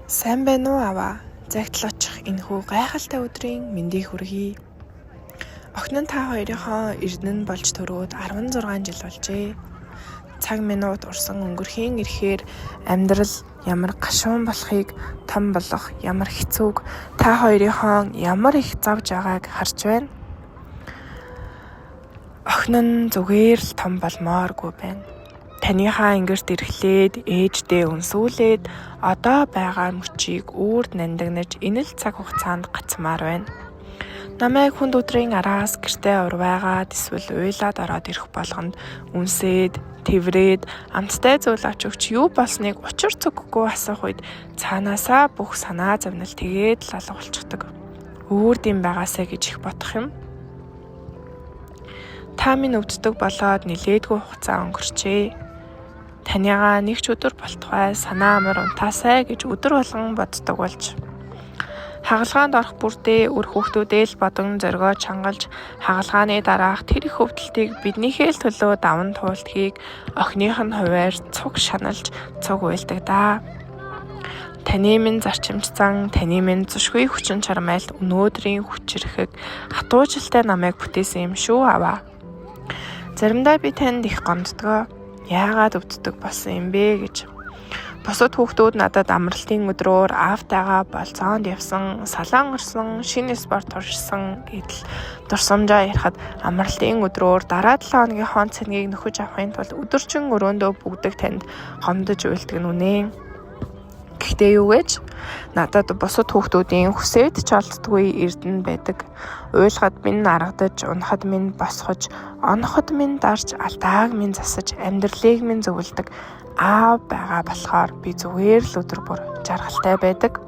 Сайн байна уу аваа? Загтал очих энэхүү гайхалтай өдрийн мэндийг хүргэе. Охин нь та хоёрынхоо эрдэнэ болж төрөөд 16 жил болжээ. Цаг минут урсан өнгөрхийн ирэхээр амьдрал ямар гашуун болохыг, том болох ямар хэцүүг, та хоёрынхоо ямар их зовж байгааг харж байна. Охин нь зүгээр л том болмооргүй байна. Таныхаа ангирт ирэхлээд ээждээ үнсүүлээд одоо байгаа мөчийг үүрд нандинаж энэ л цаг хугацаанд гацмаар байна. Намайг хүнд өдрийн араас гэртээ урвайгаад эсвэл уйлаад ороод ирэх болгонд үнсээд, тэврээд амттай зүйл авч өгч юу болсныг учир цоггүй асуух үед цаанаасаа бүх санаа зовнил тэгээд л алга болчихдог. Үүрд юм байгаасай гэж их бодох юм. Та минь өвддөг болоод нилээдгүй хугацаа өнгөрчээ. Таныгаа нэг ч өдөр болтугай санаа амар унтаасай гэж өдөр болгон боддог болж. Хагалгаанд орох бүрдээ үр хүүхдүүдээ л бодон зоригоо чангалж хагалгааны дараах тэр их өвдөлтийг биднийхээ л төлөө даван туулдгийг охиных нь хувиар цуг шаналж цуг уйлдаг даа. Таны минь зарчимч зан, таны минь зушгүй хүчин чармайлт өнөөдрийн хүчирхэг хатуужилтай намайг бүтээсэн юм шүү аваа. Заримдаа би танд их гомддгоо. Яагаад өвддөг болсон юм бэ гэж. Бусад хүүхдүүд надад амралтын өдрөөр аавтайгаа болзоонд явсан, салаан орсон, шинэ спорт туршсан гэдэл дурсамжаа ярихад амралтын өдрөөр дараа 7 хоногийнхоо цэнгийг нөхөж авахын тулд өдөржин өрөөндөө бүгдэг танд гомдож уйлдаг нь үнэ. Гэхдээ юу гэж надад бусад хүүхдүүдийн хүсээд ч олддгүй эрдэнэ байдаг. Уйлахад минь аргадаж, унахад минь босгож, оноход минь дарж, алдааг минь засаж, амьдралыг минь зөвлөдөг аав байгаа болохоор би зүгээр л өдөр бүр жаргалтай байдаг.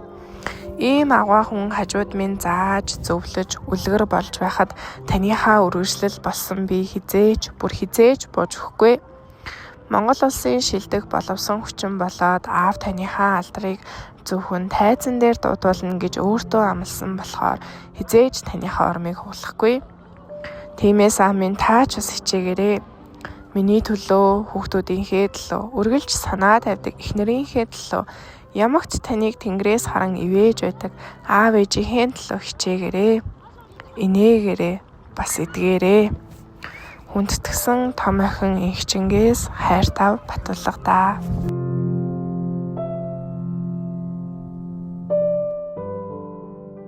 Ийм агуу хүн хажууд минь зааж, зөвлөж, үлгэр болж байхад таныхаа өргөжлөл болсон би хизээж, бүр хизээж бууж өгөхгүй. Монгол улсын шилдэг боловсон хүчин болоод аав таныхаа алдрыг зөвхөн тайзан дээр дуудуулна гэж өөртөө амласан болохоор хизээж таныхаа урмыг хуглахгүй. Тиймээс аа минь та ч бас хичээгээрэй. Миний төлөө, хүүхдүүдийнхээ төлөө, үргэлж санаа тавьдаг эхнэрийнхээ төлөө, ямагт таныг тэнгэрээс харан ивэж байдаг аав ээжийнхээ төлөө хичээгээрэй. Инээгээрэй, бас эдгээрэй. Хүндэтгсэн том охин Энхчингээс хайр тав Батулга даа.